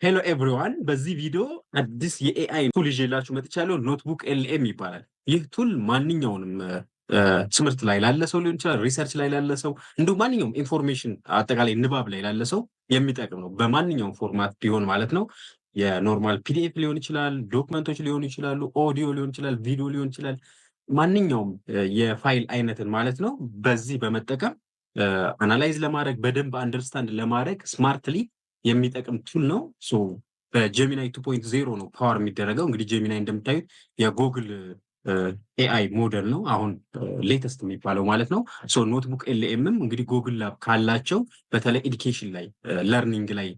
Hello everyone፣ በዚህ ቪዲዮ አዲስ የ AI tool ይዤላችሁ መጥቻለሁ። NotebookLM ይባላል። ይህ tool ማንኛውንም ትምህርት ላይ ላለ ሰው ሊሆን ይችላል፣ research ላይ ላለ ሰው፣ እንዲሁም ማንኛውም information አጠቃላይ ንባብ ላይ ላለ ሰው የሚጠቅም ነው። በማንኛውም format ቢሆን ማለት ነው። የ normal PDF ሊሆን ይችላል፣ document ኦች ሊሆኑ ይችላሉ፣ ኦዲዮ ሊሆን ይችላል፣ ቪዲዮ ሊሆን ይችላል። ማንኛውም የፋይል አይነትን ማለት ነው በዚህ በመጠቀም analyze ለማድረግ፣ በደንብ understand ለማድረግ smartly የሚጠቅም tool ነው። So በ Gemini 2.0 ነው power የሚደረገው። እንግዲህ Gemini እንደምታዩት የ Google AI model ነው፣ አሁን latest የሚባለው ማለት ነው። So NotebookLM ም እንግዲህ Google Lab ካላቸው በተለይ education ላይ፣ learning ላይ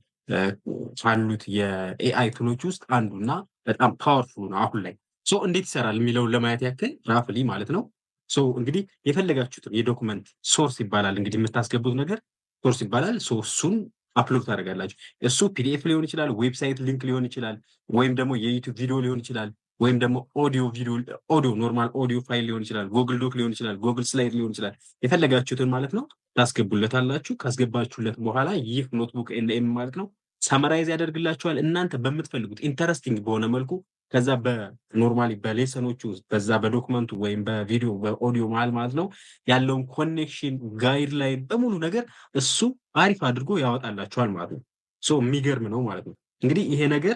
ካሉት የ AI tool ኦች ውስጥ አንዱ እና በጣም powerful ነው አሁን ላይ። So እንዴት ይሰራል የሚለውን ለማየት ያክል roughly ማለት ነው። So እንግዲህ የፈለጋችሁትን የ document source ይባላል፣ እንግዲህ የምታስገቡት ነገር source ይባላል። So እሱን upload ታደርጋላችሁ። እሱ PDF ሊሆን ይችላል፣ website link ሊሆን ይችላል፣ ወይም ደግሞ የ YouTube ቪዲዮ ሊሆን ይችላል፣ ወይም ደግሞ audio video፣ audio፣ normal audio file ሊሆን ይችላል፣ Google Doc ሊሆን ይችላል፣ Google Slide ሊሆን ይችላል። የፈለጋችሁትን ማለት ነው ታስገቡለታላችሁ። ካስገባችሁለት በኋላ ይህ NotebookLM ማለት ነው summarize ያደርግላችኋል እናንተ በምትፈልጉት interesting በሆነ መልኩ። ከዛ በ normally በ lesson ኦቹ ውስጥ፣ በዛ በ document ኡ ወይም በቪዲዮ በኦዲዮ መሀል ማለት ነው ያለውን connection፣ guideline በሙሉ ነገር እሱ አሪፍ አድርጎ ያወጣላችኋል ማለት ነው። So የሚገርም ነው ማለት ነው። እንግዲህ ይሄ ነገር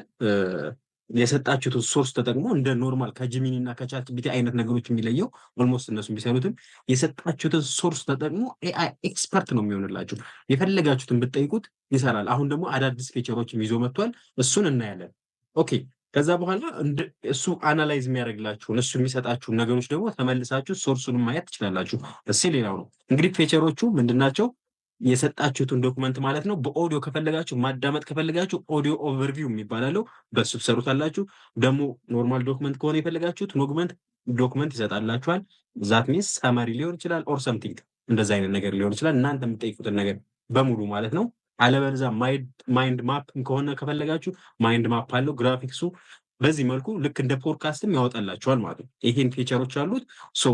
የሰጣችሁትን source ተጠቅሞ እንደ normal ከ Gemini እና ከ ChatGPT አይነት ነገሮች የሚለየው almost እነሱ ቢሰሩትም የሰጣችሁትን source ተጠቅሞ AI expert ነው የሚሆንላችሁ። የፈለጋችሁትን ብትጠይቁት ይሰራል። አሁን ደግሞ አዳዲስ feature ኦችም ይዞ መጥቷል። እሱን እናያለን። Okay፣ ከዛ በኋላ እሱ analyze የሚያደርግላችሁን፣ እሱ የሚሰጣችሁን ነገሮች ደግሞ ተመልሳችሁ source ኡን ማየት ትችላላችሁ። እሱ ሌላው ነው። እንግዲህ feature ኦቹ ምንድናቸው? የሰጣችሁትን document ማለት ነው። በኦዲዮ ከፈለጋችሁ፣ ማዳመጥ ከፈለጋችሁ audio overview የሚባል አለው፣ በሱ ትሰሩታላችሁ። ደግሞ normal document ከሆነ የፈለጋችሁት document ይሰጣላችኋል። That means summary ሊሆን ይችላል or something እንደዛ አይነት ነገር ሊሆን ይችላል። እናንተ የምትጠይቁትን ነገር በሙሉ ማለት ነው። አለበለዚያ mind map ከሆነ ከፈለጋችሁ mind map አለው። ግራፊክሱ በዚህ መልኩ ልክ እንደ ፖድካስትም ያወጣላችኋል ማለት ነው። ይሄን feature ኦች አሉት። So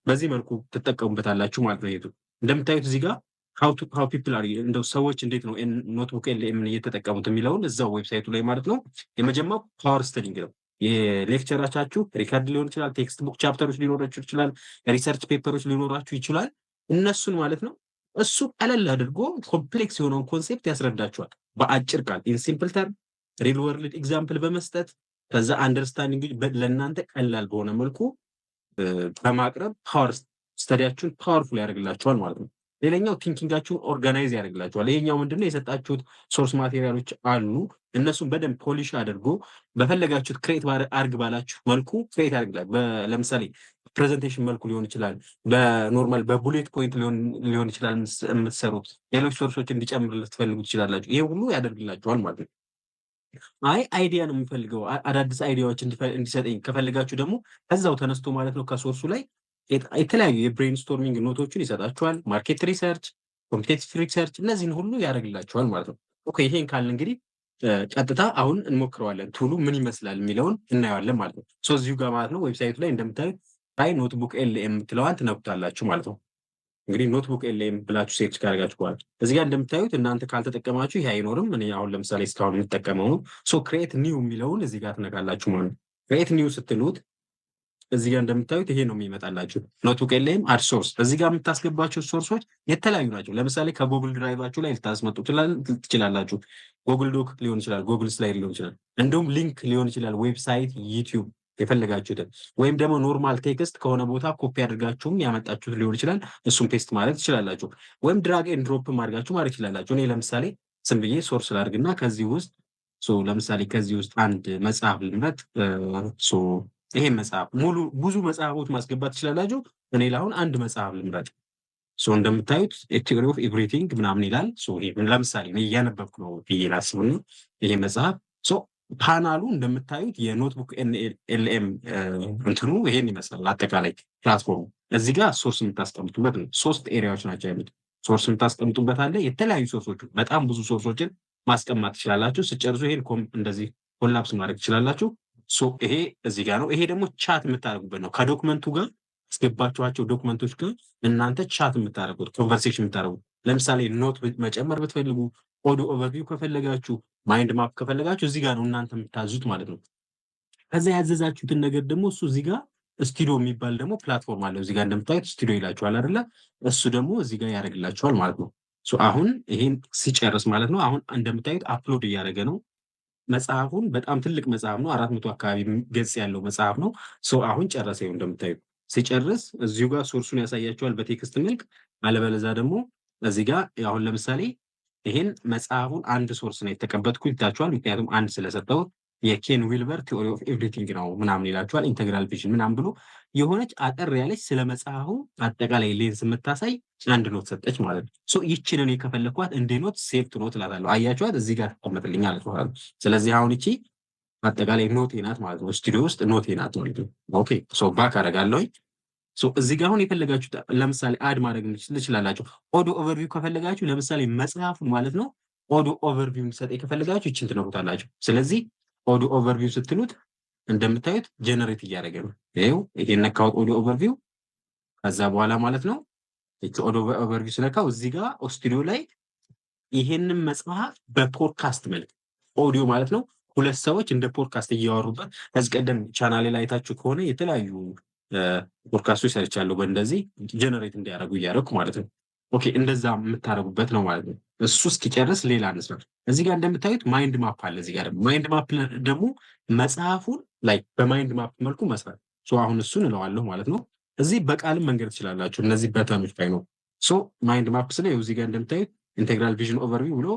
በዚህ መልኩ ትጠቀሙበታላችሁ ማለት ነው። ይሄ እንደምታዩት እዚህ ጋር how people are፣ እንደው ሰዎች እንዴት ነው NotebookLM ን እየተጠቀሙት የሚለውን እዛው website ኡ ላይ ማለት ነው። የመጀመሪያው power studying ነው። የ lecture ኣቻችሁ record ሊሆን ይችላል፣ textbook chapter ኦች ሊኖራችሁ ይችላል፣ research paper ኦች ሊኖራችሁ ይችላል። እነሱን ማለት ነው እሱ ቀለል አድርጎ complex የሆነውን concept ያስረዳችኋል በአጭር ቃል፣ in simple term፣ real world example በመስጠት፣ ከዛ understanding ለእናንተ ቀላል በሆነ መልኩ በማቅረብ power study ያችሁን powerful ያደርግላችኋል ማለት ነው። ሌላኛው thinking ኣችሁን organize ያደርግላችኋል። ይሄኛው ምንድነው? የሰጣችሁት source material ኦች አሉ። እነሱን በደንብ polish አድርጎ በፈለጋችሁት create አርግ ባላችሁ መልኩ create ያደርግላል። ለምሳሌ presentation መልኩ ሊሆን ይችላል። በ normal በ bullet point ሊሆን ይችላል የምትሰሩት። ሌሎች source ኦች እንዲጨምር ልትፈልጉ ትችላላችሁ። ይሄ ሁሉ ያደርግላችኋል ማለት ነው። አይ idea ነው የምፈልገው፣ አዳዲስ idea ዎች እንዲሰጠኝ ከፈለጋችሁ ደግሞ ከዛው ተነስቶ ማለት ነው ከ source ኡ ላይ የተለያዩ የ brainstorming note ኦችን ይሰጣችኋል። Market research፣ competitive research እነዚህን ሁሉ ያደርግላችኋል ማለት ነው። Okay፣ ይሄን ካልን እንግዲህ ቀጥታ አሁን እንሞክረዋለን። Tool ኡ ምን ይመስላል የሚለውን እናየዋለን ማለት ነው። So እዚሁ ጋር ማለት ነው website ኡ ላይ እንደምታዩት try NotebookLM የምትለዋን ትነኩታላችሁ ማለት ነው። እንግዲህ NotebookLM ብላችሁ search ካደረጋችሁ በኋላ እዚህ ጋር እንደምታዩት እናንተ ካልተጠቀማችሁ ይሄ አይኖርም። እኔ አሁን ለምሳሌ እስካሁን የምጠቀመው ነው። So create new የሚለውን እዚህ ጋር ትነካላችሁ ማለት ነው። Create new ስትሉት እዚህ ጋር እንደምታዩት ይሄ ነው የሚመጣላችሁ። NotebookLM add source። እዚህ ጋር የምታስገባቸው source ኦች የተለያዩ ናቸው። ለምሳሌ ከ Google Drive ኣችሁ ላይ ልታስመጡ ትችላላችሁ። Google Doc ሊሆን ይችላል፣ Google Slide ሊሆን ይችላል፣ እንዲሁም link ሊሆን ይችላል፣ website፣ YouTube የፈለጋችሁትን፣ ወይም ደግሞ normal text ከሆነ ቦታ ኮፒ አድርጋችሁም ያመጣችሁት ሊሆን ይችላል። እሱም paste ማድረግ ትችላላችሁ። ወይም drag and drop አድርጋችሁ ማድረግ ትችላላችሁ። እኔ ለምሳሌ ዝም ብዬ source ላድርግና ከዚህ ውስጥ፣ ለምሳሌ ከዚህ ውስጥ አንድ መጽሐፍ ልምረጥ። ይሄን መጽሐፍ ሙሉ፣ ብዙ መጽሐፎች ማስገባት ትችላላችሁ። እኔ ለአሁን አንድ መጽሐፍ ልምረጥ። So እንደምታዩት Theory of Everything ምናምን ይላል። ለምሳሌ እኔ እያነበብኩ ነው ብዬ ላስብና ይሄ መጽሐፍ፣ ፓናሉ እንደምታዩት የ NotebookLM እንትኑ ይሄን ይመስላል። አጠቃላይ platform ኡ እዚህ ጋር source የምታስቀምጡበት ነው። ሶስት area ዎች ናቸው ያሉት። Source የምታስቀምጡበት አለ። የተለያዩ source ኦች፣ በጣም ብዙ source ኦችን ማስቀመጥ ትችላላችሁ። ስትጨርሱ ይሄን እንደዚህ collapse ማድረግ ትችላላችሁ። ይሄ እዚህ ጋር ነው። ይሄ ደግሞ chat የምታደርጉበት ነው። ከ document ኡ ጋር ያስገባችኋቸው document ኦች ጋር እናንተ chat የምታደርጉት፣ conversation የምታደርጉት። ለምሳሌ note መጨመር ብትፈልጉ፣ audio overview ከፈለጋችሁ፣ mind map ከፈለጋችሁ እዚህ ጋር ነው እናንተ የምታዙት ማለት ነው። ከዛ ያዘዛችሁትን ነገር ደግሞ እሱ እዚህ ጋር ስቱዲዮ የሚባል ደግሞ platform አለው። እዚህ ጋር እንደምታዩት ስቱዲዮ ይላችኋል አይደለ? እሱ ደግሞ እዚህ ጋር ያደርግላችኋል ማለት ነው። So አሁን ይሄን ሲጨርስ ማለት ነው፣ አሁን እንደምታዩት upload እያደረገ ነው መጽሐፉን። በጣም ትልቅ መጽሐፍ ነው። 400 አካባቢ ገጽ ያለው መጽሐፍ ነው። So አሁን ጨረሰ። ይኸው እንደምታዩት ሲጨርስ እዚሁ ጋር source ኡን ያሳያችኋል በ text መልክ። አለበለዛ ደግሞ እዚህ ጋር አሁን ለምሳሌ ይሄን መጽሐፉን አንድ source ነው የተቀበልኩት ይታችኋል። ምክንያቱም አንድ ስለሰጠሁት የኬን ዊልበር Theory of Everything ነው ምናምን ይላችኋል። Integral Vision ምናምን ብሎ የሆነች አጠር ያለች ስለ መጽሐፉ አጠቃላይ ሌንስ የምታሳይ አንድ note ሰጠች ማለት ነው። So ይችንን የከፈለኳት እንደ note save to note እላታለሁ። አያችኋት? እዚህ ጋር ትቀመጥልኛለች ማለት ነው። ስለዚህ አሁን ይቺ አጠቃላይ note ኤ ናት ማለት ነው። ስቱዲዮ ውስጥ note ኤ ናት ማለት ነው። Okay, so back አደርጋለሁኝ። So እዚህ ጋር አሁን የፈለጋችሁት ለምሳሌ add ማድረግ ትችላላችሁ። Audio overview ከፈለጋችሁ፣ ለምሳሌ መጽሐፉን ማለት ነው፣ audio overview እንዲሰጠኝ ከፈለጋችሁ ይችን ትነኩታላችሁ። ስለዚህ audio overview ስትሉት እንደምታዩት generate እያደረገ ነው። ይኸው ይሄን ነካሁት audio overview። ከዛ በኋላ ማለት ነው ይቺ audio overview ስነካው እዚህ ጋር ስቱዲዮ ላይ ይሄንን መጽሐፍ በፖድካስት መልክ ኦዲዮ ማለት ነው፣ ሁለት ሰዎች እንደ ፖድካስት እያወሩበት፣ ከዚህ ቀደም ቻናሌ ላይ አይታችሁ ከሆነ የተለያዩ ፖድካስቶች ሰርቻለሁ በእንደዚህ generate እንዲያደርጉ እያደረኩ ማለት ነው። Okay, እንደዛ የምታደርጉበት ነው ማለት ነው። እሱ እስኪጨርስ ሌላ እንስራ። እዚህ ጋር እንደምታዩት mind map አለ። እዚህ ጋር ደግሞ mind map ደግሞ መጽሐፉን ላይ በ mind map መልኩ መስራት። So አሁን እሱን እለዋለሁ ማለት ነው። እዚህ በቃልም መንገድ ትችላላችሁ። እነዚህ button ኦች ባይኖሩ። So mind map ስለ እዚህ ጋር እንደምታዩት integral vision overview ብሎ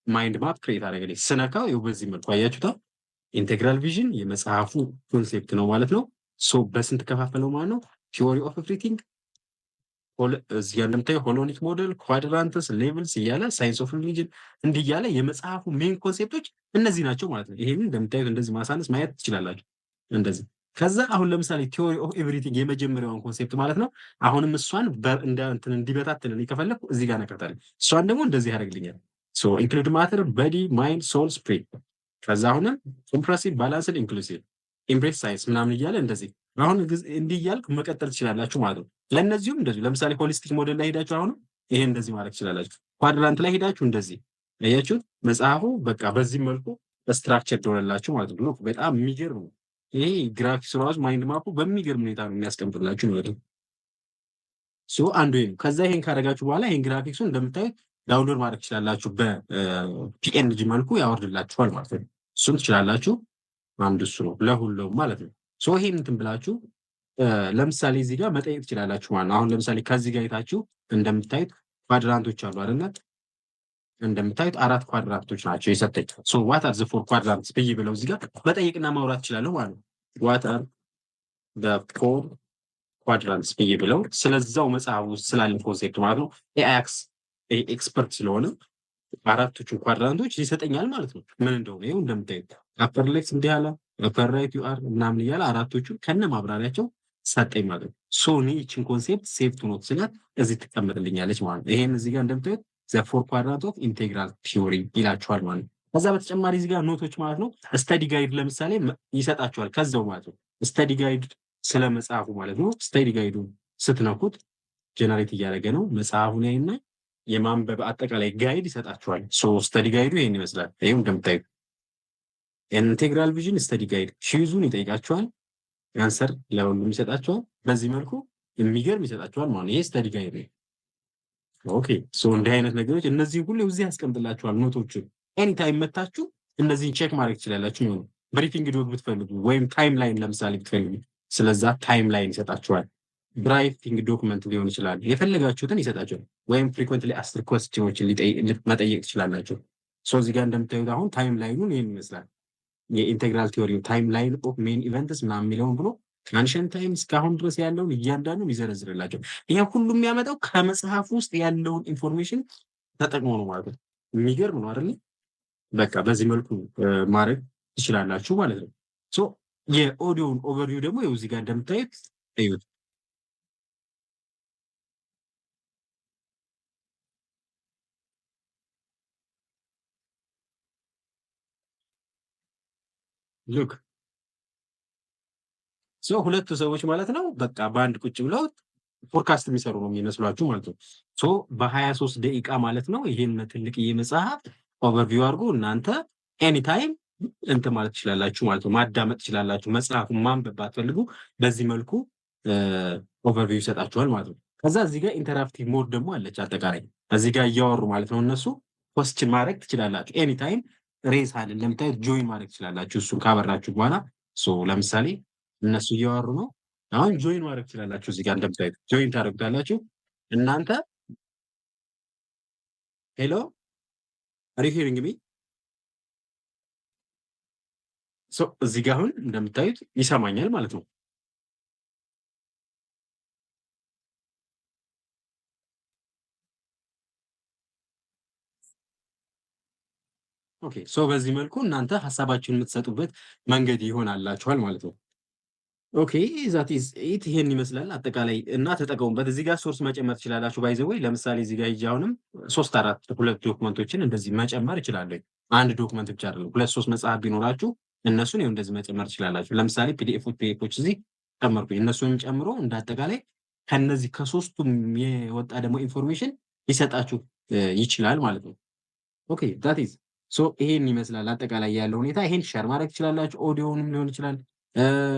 mind map create አደረገልኝ። ስነካው ይኸው በዚህ መልኩ አያችሁታ። Integral vision የመጽሐፉ concept ነው ማለት ነው። So በስንት ከፋፈለው ማለት ነው? Theory of everything፣ እዚህ ጋር እንደምታየው holonic model፣ quadrants፣ levels እያለ፣ science of religion እንዲህ እያለ የመጽሐፉ main concept ኦች እነዚህ ናቸው ማለት ነው። ይሄንን እንደምታዩት እንደዚህ ማሳነስ ማየት ትችላላችሁ። እንደዚህ ከዛ አሁን ለምሳሌ theory of everything የመጀመሪያውን concept ማለት ነው። አሁንም እሷን እንደ እንትን እንዲበታትንልኝ ከፈለኩ እዚህ ጋር ነካታለሁ። እሷን ደግሞ እንደዚህ ያደርግልኛል። So include matter, body, mind, soul, spirit፣ ከዛ አሁንም comprehensive, balanced, inclusive, embrace science ምናምን እያለ እንደዚህ አሁን እንዲህ እያልክ መቀጠል ትችላላችሁ ማለት ነው። ለእነዚሁም እንደዚሁ ለምሳሌ holistic model ላይ ሄዳችሁ አሁንም ይሄ እንደዚህ ማድረግ ትችላላችሁ። Quadrant ላይ ሄዳችሁ እንደዚህ ያያችሁት መጽሐፉ በቃ በዚህ መልኩ structure ሆነላችሁ ማለት ነው። በጣም የሚገርም ነው። ይሄ ግራፊክስ ራሱ mind map ኡ በሚገርም ሁኔታ ነው የሚያስቀምጥላችሁ ማለት ነው። So አንዱ ይሄ ነው። ከዛ ይሄን ካደረጋችሁ በኋላ ይሄን ግራፊክሱን እንደምታዩት download ማድረግ ትችላላችሁ። በ PNG መልኩ ያወርድላችኋል ማለት ነው። እሱን ትችላላችሁ። አንዱ እሱ ነው ለሁሉም ማለት ነው። So ይሄን እንትን ብላችሁ ለምሳሌ እዚህ ጋር መጠየቅ ትችላላችሁ ማለት ነው። አሁን ለምሳሌ ከዚህ ጋር አይታችሁ እንደምታዩት quadrant ኦች አሉ አይደለ? እንደምታዩት አራት quadrant ኦች ናቸው የሰጠኝ። So "What are the four quadrants?" ብዬ ብለው እዚህ ጋር መጠየቅና ማውራት እችላለሁ ማለት ነው። "What are the four quadrants?" ብዬ ብለው ስለዛው መጽሐፍ ውስጥ ስላለ concept ማለት ነው። AI expert ስለሆነ አራቶቹን quadrant ኦች ይሰጠኛል ማለት ነው። ምን እንደሆነ ይኸው እንደምታዩት upper left እንዲህ አለ፣ upper right you are ምናምን እያለ አራቶቹን ከነ ማብራሪያቸው ሰጠኝ ማለት ነው። So እኔ ይችን concept save to note ስላት እዚህ ትቀመጥልኛለች ማለት ነው። ይሄን እዚህ ጋር እንደምታዩት the four quadrant of integral theory ይላችኋል ማለት ነው። ከዛ በተጨማሪ እዚህ ጋር note ኦች ማለት ነው፣ study guide ለምሳሌ ይሰጣችኋል ከዛው ማለት ነው። Study guide ስለ መጽሐፉ ማለት ነው። Study guide ኡ ስትነኩት generate እያደረገ ነው። መጽሐፉን ያይና የማንበብ አጠቃላይ guide ይሰጣችኋል። So study guide ኡ ይሄን ይመስላል። ይኸው እንደምታዩት integral vision study guide quiz ኡን ይጠይቃችኋል። Answer ለሁሉም ይሰጣችኋል። በዚህ መልኩ የሚገርም ይሰጣችኋል ማለት ነው። ይሄ study guide ነው። Okay, so እንዲህ አይነት ነገሮች እነዚህ ሁሉ እዚህ ያስቀምጥላችኋል note ኦችን። Anytime መታችሁ እነዚህን check ማድረግ ትችላላችሁ ነው። Briefing doc ብትፈልጉ ወይም timeline ለምሳሌ ብትፈልጉ ስለዛ timeline ይሰጣችኋል። Briefing document ሊሆን ይችላል። የፈለጋችሁትን ይሰጣችኋል። ወይም frequently asked question ኦችን መጠየቅ ትችላላችሁ። So እዚህ ጋር እንደምታዩት አሁን timeline ኡን ይህን ይመስላል። የ integral theory timeline of main events ምናምን የሚለውን ብሎ ከ ancient time እስካሁን ድረስ ያለውን እያንዳንዱን ይዘረዝርላቸው። ይሄ ሁሉ የሚያመጣው ከመጽሐፍ ውስጥ ያለውን information ተጠቅሞ ነው ማለት ነው። የሚገርም ነው አይደለ? በቃ በዚህ መልኩ ማድረግ ትችላላችሁ ማለት ነው። So የ audio ውን overview ደግሞ ይኸው እዚህ ጋር እንደምታዩት እዩት። Look, so ሁለቱ ሰዎች ማለት ነው በቃ በአንድ ቁጭ ብለው ፖድካስት የሚሰሩ ነው የሚመስሏችሁ ማለት ነው። So በ23 ደቂቃ ማለት ነው ይህን ትልቅዬ መጽሐፍ overview አድርጎ እናንተ anytime እንትን ማለት ትችላላችሁ ማለት ነው። ማዳመጥ ትችላላችሁ። መጽሐፉን ማንበብ ባትፈልጉ በዚህ መልኩ overview ይሰጣችኋል ማለት ነው። ከዛ እዚህ ጋር interactive mode ደግሞ አለች። አጠቃላይ እዚህ ጋር እያወሩ ማለት ነው እነሱ question ማድረግ ትችላላችሁ። Anytime raise hand እንደምታዩት join ማድረግ ትችላላችሁ። እሱን ካበራችሁ በኋላ ለምሳሌ እነሱ እያወሩ ነው። አሁን join ማድረግ ትችላላችሁ። እዚህ ጋር እንደምታዩት join ታደርጉታላችሁ እናንተ። Hello, are you hearing me? እዚህ ጋር አሁን እንደምታዩት ይሰማኛል ማለት ነው። Okay, so በዚህ መልኩ እናንተ ሀሳባችሁን የምትሰጡበት መንገድ ይሆናላችኋል ማለት ነው። Okay, that is it፣ ይሄን ይመስላል አጠቃላይ እና ተጠቀሙበት። እዚህ ጋር source መጨመር ትችላላችሁ። By the way ለምሳሌ እዚህ ጋር ሂጄ አሁንም ሶስት አራት ሁለት document ኦችን እንደዚህ መጨመር እችላለሁ። አንድ document ብቻ አይደለም፣ ሁለት ሶስት መጽሐፍ ቢኖራችሁ እነሱን ይኸው እንደዚህ መጨመር ትችላላችሁ። ለምሳሌ PDF ኦች እዚህ ጨመርኩኝ። እነሱንም ጨምሮ እንደ አጠቃላይ ከነዚህ ከሶስቱም የወጣ ደግሞ information ሊሰጣችሁ ይችላል ማለት ነው። Okay, that is so ይሄን ይመስላል አጠቃላይ ያለው ሁኔታ። ይሄን share ማድረግ ትችላላችሁ። ኦዲዮንም ሊሆን ይችላል፣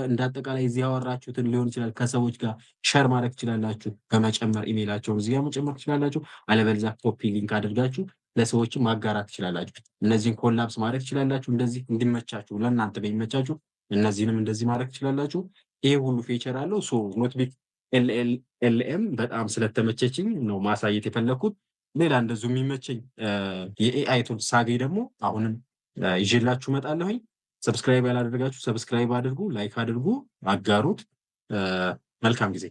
እንደ አጠቃላይ እዚህ ያወራችሁትን ሊሆን ይችላል ከሰዎች ጋር share ማድረግ ትችላላችሁ። በመጨመር ኢሜይላቸውን እዚህ ጋር መጨመር ትችላላችሁ። አለበለዚያ copy link አድርጋችሁ ለሰዎችም ማጋራት ትችላላችሁ። እነዚህን collapse ማድረግ ትችላላችሁ። እንደዚህ እንዲመቻችሁ ለእናንተ በሚመቻችሁ እነዚህንም እንደዚህ ማድረግ ትችላላችሁ። ይሄ ሁሉ feature አለው። So NotebookLM በጣም ስለተመቸችኝ ነው ማሳየት የፈለግኩት። ሌላ እንደዚሁ የሚመቸኝ የ AI tool ሳገኝ ደግሞ አሁንም ይዤላችሁ እመጣለሁኝ። Subscribe ያላደረጋችሁ subscribe አድርጉ፣ like አድርጉ፣ አጋሩት። መልካም ጊዜ።